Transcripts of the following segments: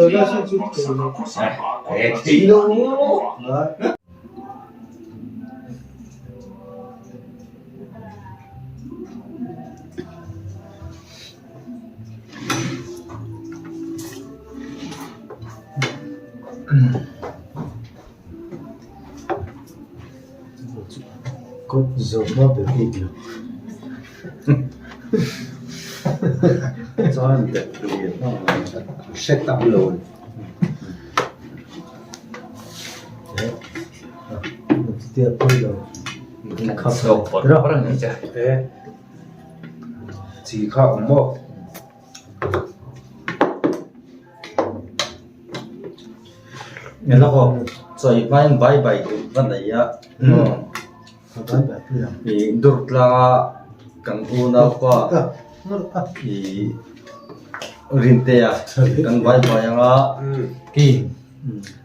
Chi kha awm maw? Chawi hmain bai bai duh va nei a ih dur tlanga kan unau pa ih Rintea kan bai bai ang a.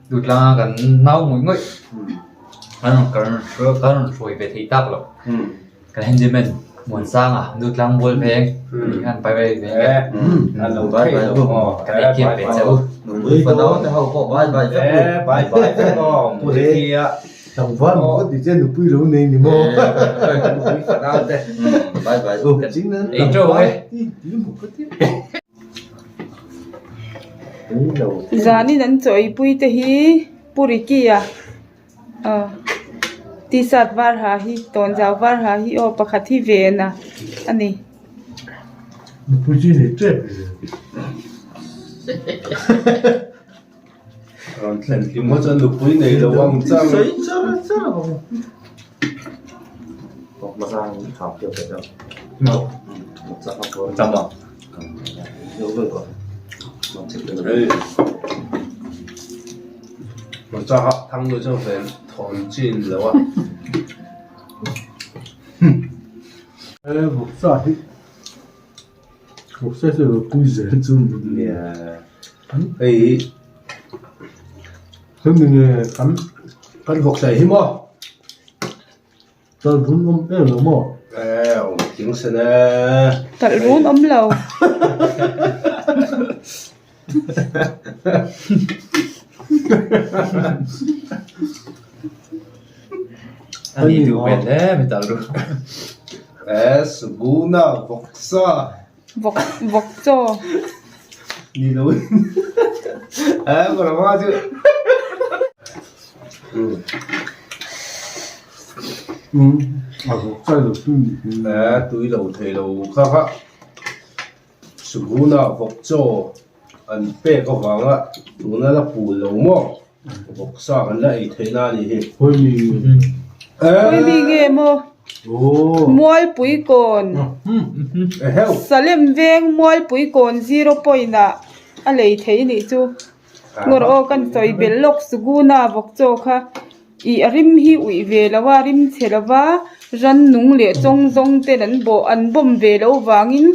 Dur tlanga kan nau ngawih ngawih kan rawn hruai ve thei tak lo. Kan handyman Muansanga nu tlangbual veng ni khan pai bai ve nge. An lo bai bai u. Kan ei kiam ve che u. Nupui fanau te ho pawh bai bai vek u. Bai bai vek aw Pu Ricky-a. Tlangval maw ka ti che nupui lo nei ni maw. Nupui fanau te. Bai bai u. Ei teuh e. Zanin an chaw eipui te hi Pu Ricky-a. Aw t-shirt var ha hi tawnzau var ha hi aw pakhat hi ven a a ni. Rawn thlen hlim maw chuan nupui nei lo ang chang. Hmarcha kha thang deuh chuan fen thawn chin lo a. Vawksa hi vawksa hi lo pui zel chu ni Hei hi hemi nge kan kan vawksa hi maw. Talh run awm em lo maw? Eh, awm tling sen e. Talh run awm lo. Ani duh hmel hle mai talh run. Eh, Suguna vawksa. Vawk vawk chaw. Ni lo in. Eh, ka lo chu. A vawk chai lo tui ni. Eh, tui lo thei lo kha kha. Suguna vawk chaw an pek avanga tuna la pul lo maw. Vawk sa kan la ei theih na a nih hi. Khawi mi Khawi mi nge maw? Mualpui kawn Salem veng Mualpui kawn zero point ah a lei thei nih chu. Ngawr aw kan sawi belh lawk Suguna vawk chaw kha ih a rim hi uih ve lo a rim chhe lo va rannung leh chawng zawng ten an bawh an bawm ve loh vangin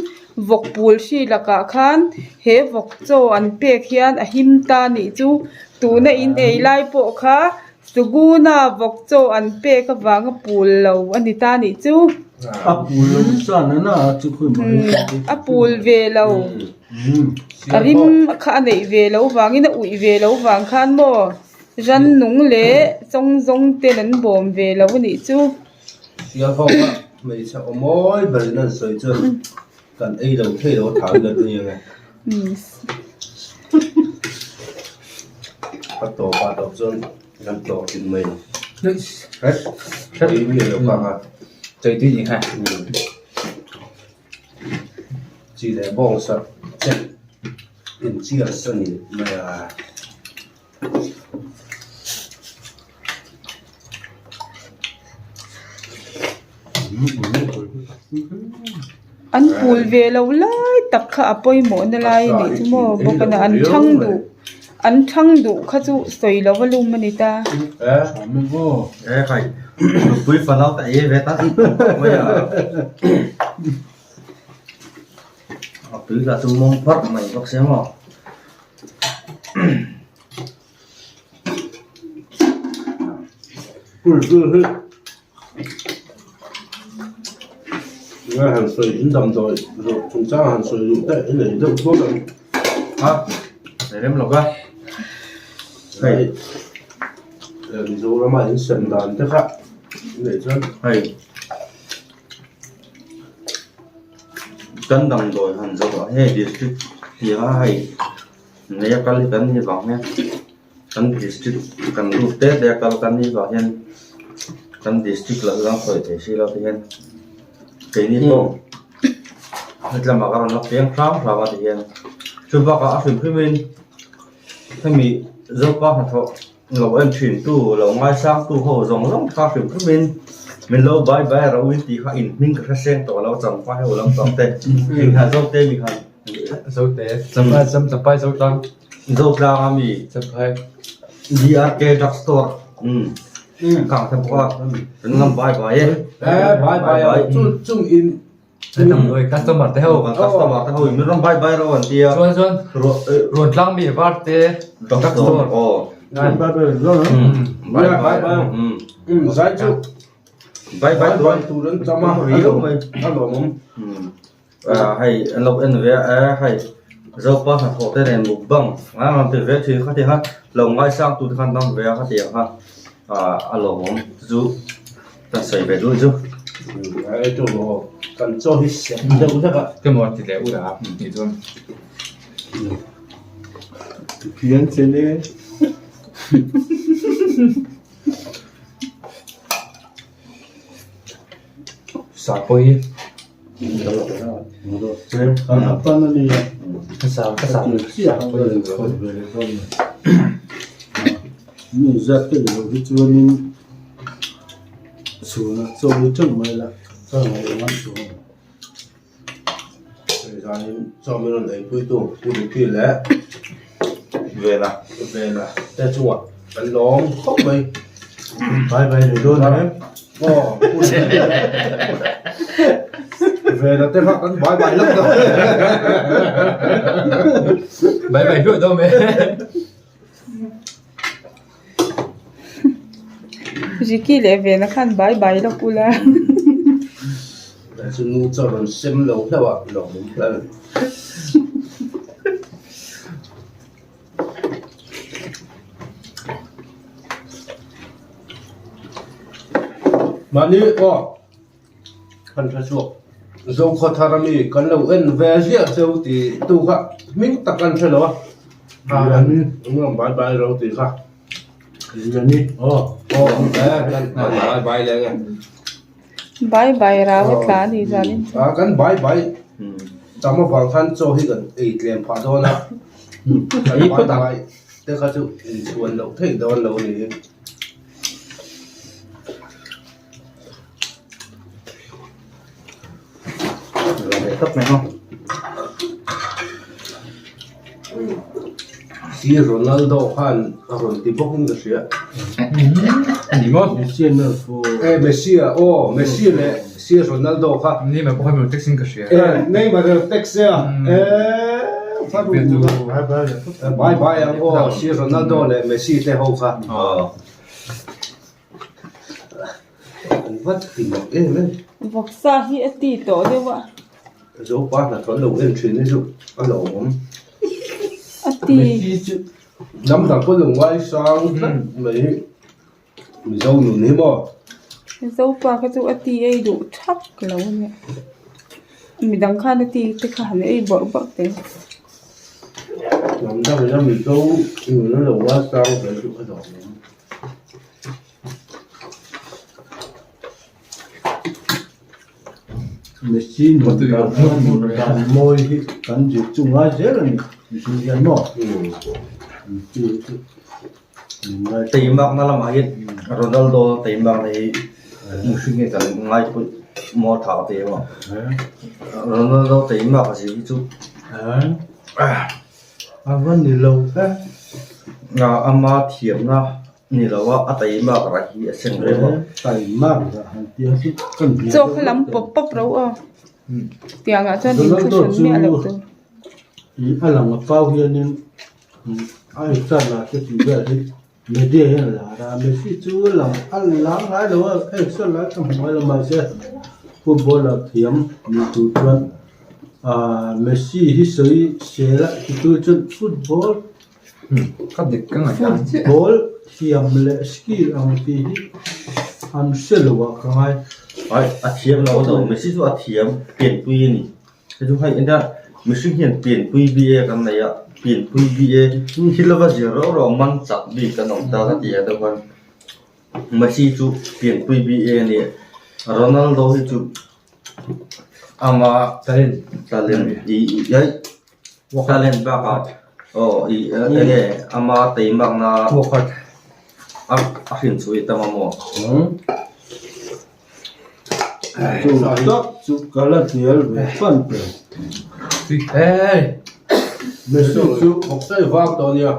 vawk pul hri lakah khan he vawk chaw an pek hian a him ta nih chu tuna in ei lai pawh kha Suguna vawk chaw an pek avanga pul lo a ni ta nih chu. A pul lo san a na chu khawi mai. A pul ve lo. A rim kha a neih ve lo vangin a uih ve lo vang khan maw rannung leh chawng zawng ten an bawm ve lo a nih chu. Sial ho kha hmeichhe aw mawi berin an sawi chuan kan ei lo thei lo a thau let a nia nge. A tawp ah tawp chuan kan tlawh thin mai lo. Tui mi lo kha kha. Tui tui ni kha. Chi leh bawng sak che in cheers a ni mai a. An pul ve lo lai tak kha a pawimawh na lai a nih chu maw bawk a an thang duh an thang duh kha chu sawi lo va lum a ni ta. Nga han sawi in damdawi zawh chungchang han sawi duh te i nei deuh thlawt ang. Ha? Rem lo va. Hei Mizorama in sem dan te kha nei chuan hei kan damdawi han zawh ah hei district tia hei nei a kal hi kan ni vang hian kan district kan lut te te a kal kan nih vang hian kan district lah chu kan sawi thei si lo te hian keini pawh hetlamah ka rawn la piang hram hram a ti hian chu bakah a hrim hrim in hemi zopa hnathawh lo en thin tu lo ngaisang tu ho zawng zawng kha hrim hrim in min lo bai bai ro in tih kha in hming ka hre seng tawh lo champhai ho lampang te engah zote mi khan Zote champhai cham champhai zotlang zotlang a mi champhai DRK drug store um kang te bawk a kan ngam bai bai e bai bai chu chung in Customer te ho customer te ho in min rawn bai bai ro an tia chuan chuan rawn tlang mi var te drug store aw bai bai ro bai bai um zai chu bai bai bai tur an chama a lawmawm hei an lo en ve a hei zopa hnathawh te nen mukbang a rawn ti ve thin kha ti kha lo ngaisang tu te khan dang ve a kha tiang kha a lawmawm chu Kan sawi ve duh chu. Ai chu maw kan chaw hi sem deuh hlek a. Ka maw ti leh ula tih chuan. Phian che ne. Sa pawh hi. Mi zat te lo hi chuanin chhunah chaw hi teuh mai la ka ngaih ang chu. Zanin chaw min rawn eipui tu Pu Diki leh Vela Vela te chungah kan lawm khawp mai. Bai bai leh dawn em? Aw Pu Diki Vela te kha kan bai bai lawk dawn. Bai bai hluah dawn e. Ricky leh Vena khan bai bai lawk ula. Chu nu chaw rawn sem lo hlauh a lawmawm hle. Mahni aw kan hre chhuak Zokhaw thar ami kan lo en ve ziah cheu tih tu kha hming tak an hre lo a an bai bai ro tih kha Liani aw aw kan bai bai leh nge. Bai bai rau a tla a ni zanin chu. A kan bai bai tam avang khan chaw hi kan ei tlem phah dawn a kan bai bai te kha chu inchhuan loh theih dawn lo a ni. Si Ronaldo khan a rawn ti bawk in ka hria. Ani maw? Messi an rawn fu. Eh Messi a aw Messi leh si Ronaldo kha. Neymar pawh kha mi rawn text in ka hria. Eh Neymar rawn text a eh Bye bye ang aw si Ronaldo leh Messi te ho kha. An va ti mak em em. Vawksa hi a ti tawh deuh a. Zopa hnathawh lo en thin hi chu a lawmawm. A ti. Hnam dang pawh lo ngaisang tlat mai hi Mizo nun hi maw. Zopa kha chu a ti ei duh thak lo a nia. Midang khan a ti te kha han ei bawrh bawrh teh. Hnam dang ina Mizo nun a lo ngaisang ve chu a lawmawm. Messi nun dan dan mawi hi kan zir chu ngai zel a ni mihring hian maw chu chu Teimakna lamah hian Ronaldo teimakna hi mihring hi kan ngai pawih maw tha ka ti em a Ronaldo teimak a zir hi chu A va ni lo e. Ama thiamna ni lo a, a taimak rah hi a seng reng a. Taimak rah han tia chu ka hnial Chaw kha lam pawp pawp ro aw. Tiangah chuan inthuhran miah loh tur. I a lang a pau hianin a exam lah te tih vel hi media hian a lar a, Messi chu a lang a lar ngai lo a, a exam lai ka hmu ngai lo mahse football ah thiam ni tur chuan ahh Messi hi sawi sel a ti tu chuan football. Ka dik ka ngaih dan chiah. Football thiam leh skill ang tih hi an hre lo ah ka ngai. Ai a thiam lo a lo Messi chu a thiam pianpui a ni. Hei chu hei enda mihring hian pianpui BA kan nei a, pianpui BA thil lova zir rauh rauh man chak bik kan awm ta ka ti a deuh khan Messi chu pianpui BA a ni. Ronaldo hi chu ama Talent. Talent i i ai Talent bakah aw i enge ama teimakna a a hrin chu i tam a maw? Chu tak chu ka la hnial ve fan ber. Messi chu khawpsai vak tawh a nia.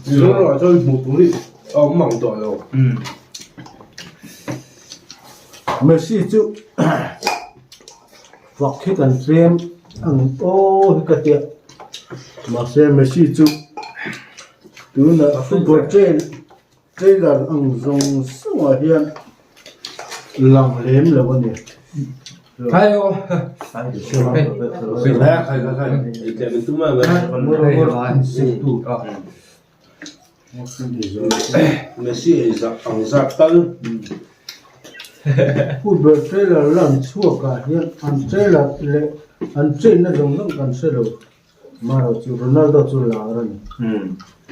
Mizoramah chuan hmuh tur hi a awm mang tawh lo. Messi chu Fak hi kan tlem ang aw hi ka tia mahse Messi chu tunah football trail trailer ang zawng zawng ah hian lang lem lo a ni. Messi ei zak ang zat tal. Football trailer lan chhuak ah hian an trailer leh an train na zawng zawng kan hre lo. Marawh chu Ronaldo chu lar a ni.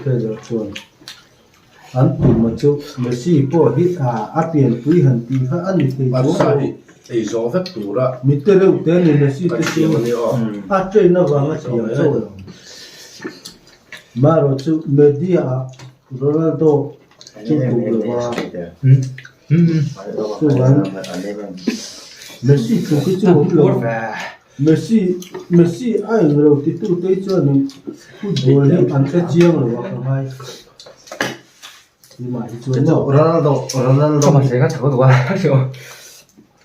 Trailer chuan an tum a chu Messi pawh hi a pianpui han tih kha a ni thei chuang lo. Barca hi ei zawh vek tura Mi te reuh te a ni Messi te chu a train avanga thiam chauh lo. Marawh chu media ah Ronaldo chu tum lo a, chuan Messi tluk hi chu awm lo. Messi Messi a englo titu te hi chuanin football hi an hre chiang lo a ka ngai. Keimah hi chuan maw. Ronaldo Ronaldo Ronaldo chu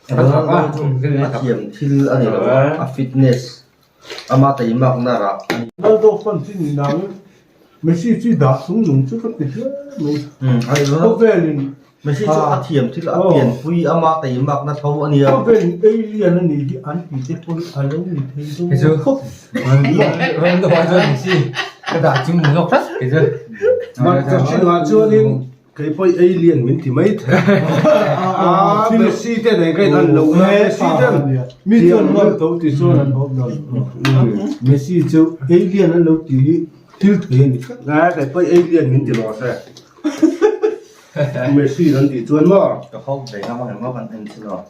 a thiam thil a ni lo a, a fitness Ama teimakna rah a ni. Ronaldo fan chu ni nang Messi chu i dah chung nung chu ka ti hle mai. Khawvelin Messi chu a thiam thil a pianpui ama teimakna tho a nia. Khawvelin alien a nih hi an ti te pawn a lo ni thei dawn khawp. Ronaldo ai chuan Messi ka dah chung nung zawk tlat kei chu. Marcelo chuanin Kei pawh i alien min ti mai thei. Aa Messi te nen ka in an lo na Messi ten Mi chuan ngam tho ti chuan an awm lo. Messi chu alien an lo ti hi thil thei a ni tlat. Ngai kei pawh i alien min ti rawh se. Messi an tih chuan maw. Ka hawk ve ngam ang emaw kan en chin aw.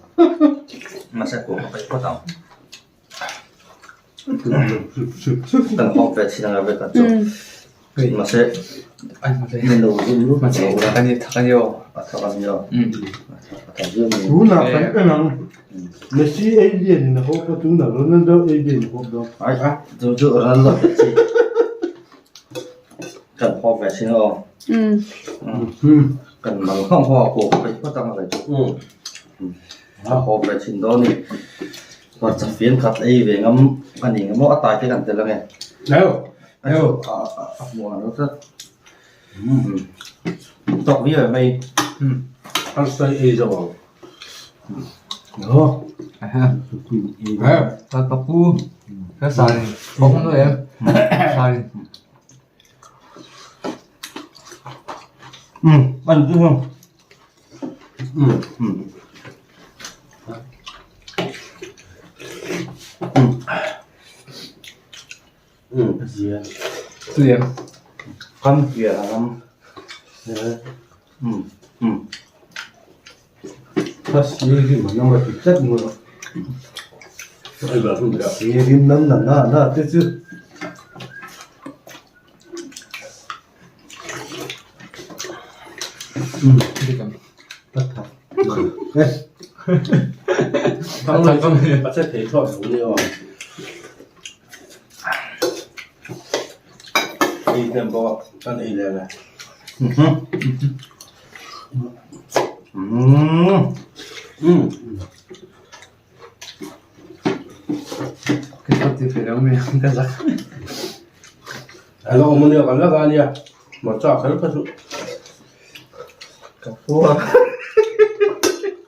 Mahse kawng ka peih phawt ang. Kan hawk ve chin ang ve ka chu. Mahse min lo zum lut lo a ni thak a ni aw. A thak a ni aw. A thak viau mai. Tunah kan en ang Messi alien in a hawp a tunah Ronaldo alien in a hawp dawn. Ai chu chu Ronaldo ve chi. Kan hawk ve chin aw. Kan mal nghawng nghawng a pawh ka peih phawt ang a ve chu. A hawp ve thin dawn a ni. Hmarcha fian khat ei ve ngam a ni ngemaw a tai te kan tel ange. A hmuh ang lo tlat. Tawk viau em mai. Harsa ei zo ang. Ka pu ka sai bawk ang em sai. An chu heng. Kam piah a ram. Rim nam na na na te chu. A lo awm ania kan la ka ania hmarcha kher kha chu ka pua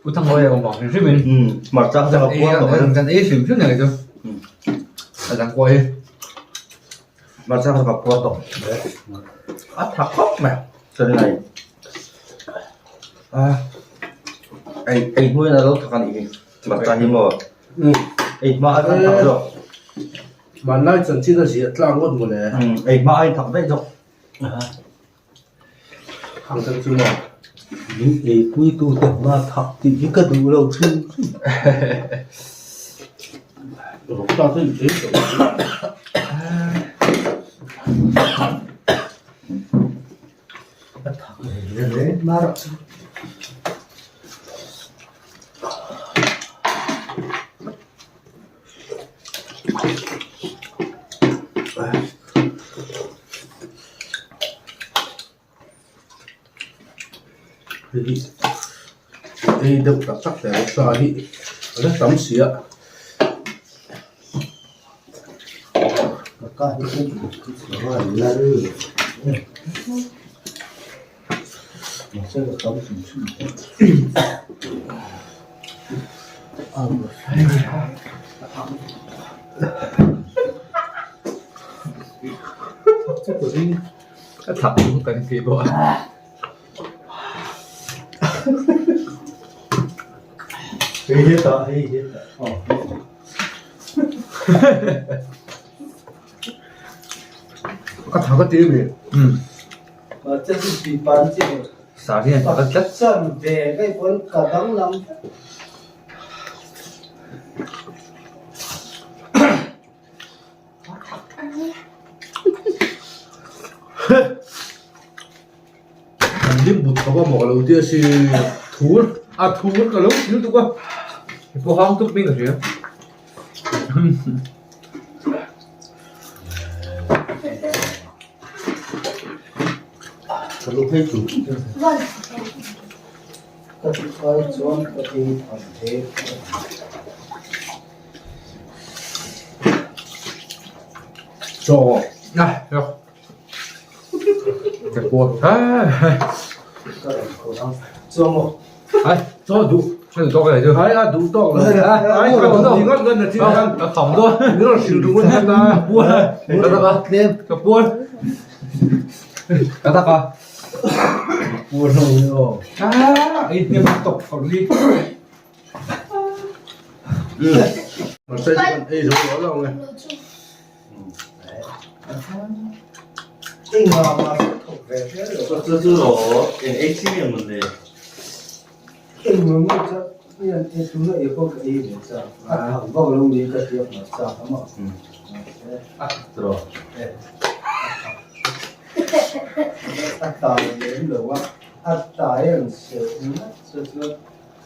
u thang hawi a awm vang hrim hrim in hmarcha kha ka pua tawh kan ei hrim hrim nia kei chu a dang kuai hi. Hmarcha kha ka puar tawh. A tha khawp mai. Chuan hei ei ei hnuaiin a lo thak a nih hi hmarcha hi maw ei hma a thak zawk. Hmanlai chanchin a ziah tlang ngawt mawle. Ei hma a inthak daih zawk. Hang tak chu maw? Min eipui tute hma thak tih hi ka duh lo thin thin. Rawkta chu in ei tawh lo. A thak reng reng mar chu. Ei deuh tak tak hle a sa hi a la tam si a. Ka thak chu kan ti bawk a. Hei hetah hei hetah aw. Ka thak a ti a mi. Sar hian thak a tlat. An lim but tho a maw ka lo ti a si thur a thur ka lo thil tuk a. Pawh hang tuk bik a hria. Ka lu phei chu. Chaw Na, yok. Ka kuat. Ai, chaw duh. Ai duh tawk le chu. Ai a duh tawk lo. Ai ka duh ngat ngat na chin khan. Ka kham dawn. Min rawn hrilh duh ngat ngat a. Puar. Ka tak a. Ka puar. Ka tak a. Puar ho hi aw. Ah, ei hnem tawk far ni. Mahse chu kan ei zo lo lo ang e. Chu chu ro eng ei chi nge mawn le? A ro.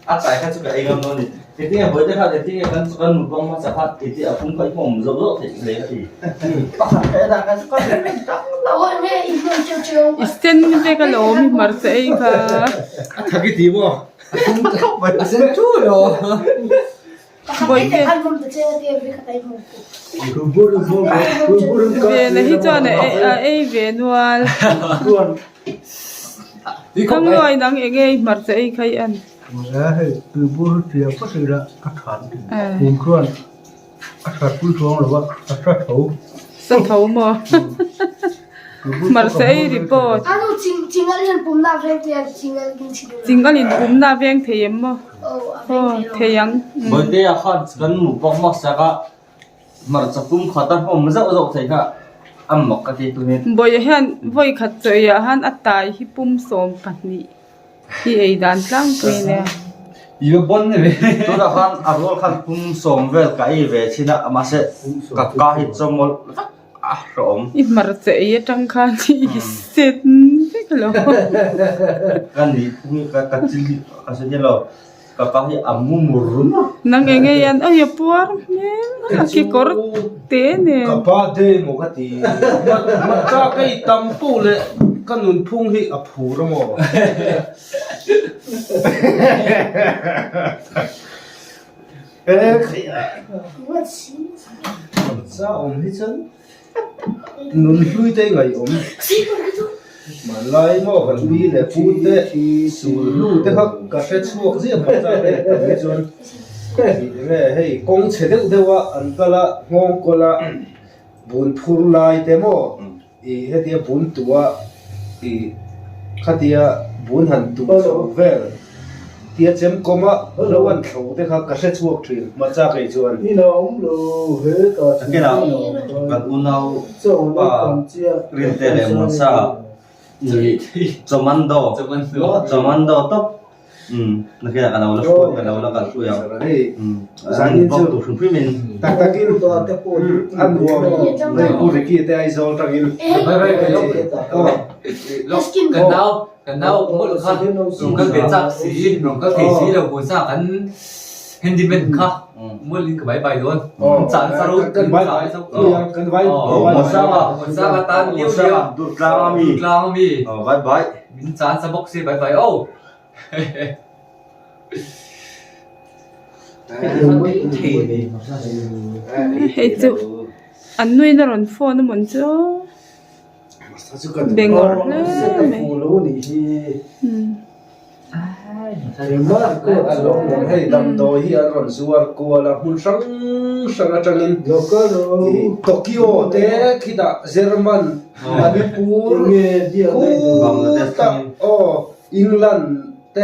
A tai kha chu ka ei ngam dawn a ni. Engtin nge hawi te khan engtin nge kan kan mukbang hmasa kha engtin a pum kha i hmawm zawk zawk theih hle ka ti. Pakhat ka en a kan ka tang lo. I sen vek alawm i hmarcha ei kha. A thak i ti maw? A sen thu lo. Bawihte. Vena hi chuan a ei ve nual. Thangluai nang eng nge i hmarcha ei kha i en? Sa tho maw? Hmarcha ei report. Chingal in pumna a veng thei em maw? Aw thei ang. Bawihtea khan kan mukbang hmasa kha hmarcha pum khat a hmawm zauh zauh thei kha a mak ka ti tunin. Bawihtea hian vawi khat chawiah han a tai hi pum 12 hi ei dan tlangpui a nia. Iva bon ni ve. Tunah khan a rual khan pum sawm vel ka ei ve thin a mahse ka ka hi chawmawlh vek. A hlawm. I hmarcha ei atang khan i sen vek lo. Ka ni phung ka ka chili ka sawi hian lo ka pa hi a mu mur mur. Nang eng nge hian oi a puar hmel a kekawr te nen. Ka pa te emaw ka ti. Hmarcha ka i tam poh leh ka nunphung hi a phur a maw. Awm hi chuan nun hlui te ngaih awm hmanlai maw kan pi leh pu te sul hnu te kha ka hre chhuak ziah hmasa te tam hi chuan eng nge hei kawng chhe deuh deuh a an kal a nghawng kawl a. Bun phur lai te maw i hetia bun tua i khatia bun han tuh chho vel tia chem kawma lo an thlo te kha ka hre chhuak thin hmarcha kei chuan. Takin ah kan unau pa Rinte leh Muansa Chawmando Chawmando tawp Nakin ah ka lo la hruai ka lo la kal hruai ang zanin bawk tur hrim hrim in tak takin a nuam hei Pu Ricky te Aizawl tangin Kan nau kan nau mawlh kha rawn kal ve chak si rawn kal thei si lo pawisa kan handyman kha mawlh in ka bye bye dawn kan chah nasa ro kan chah nasa kan vai Muansanga tan liau liau Durtlang ami Durtlang ami bye bye min chah nasa bawk si bye bye aw. Hei chu an nuin a rawn phone a mawn chu bengawrh hle mai. Hei damdawi hi an rawn zuar kual a hmun hrang hrang atangin Tokyo te khitah German Manipur khutah aw. England te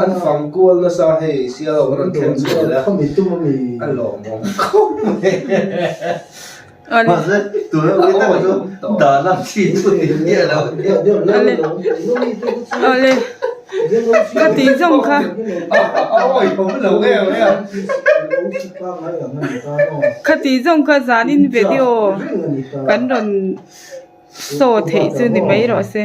an fang kual nasa hei sial ho rawn thleng chhuah leh a lawmawm khawp mai. Mahse tuna ui tak chu dan a thi chu ti miah lo. Awle ka tih zawng kha. A awihawm lo em em. Ka tih zawng kha zanin video kan rawn. Saw theih chu ni mai rawh se.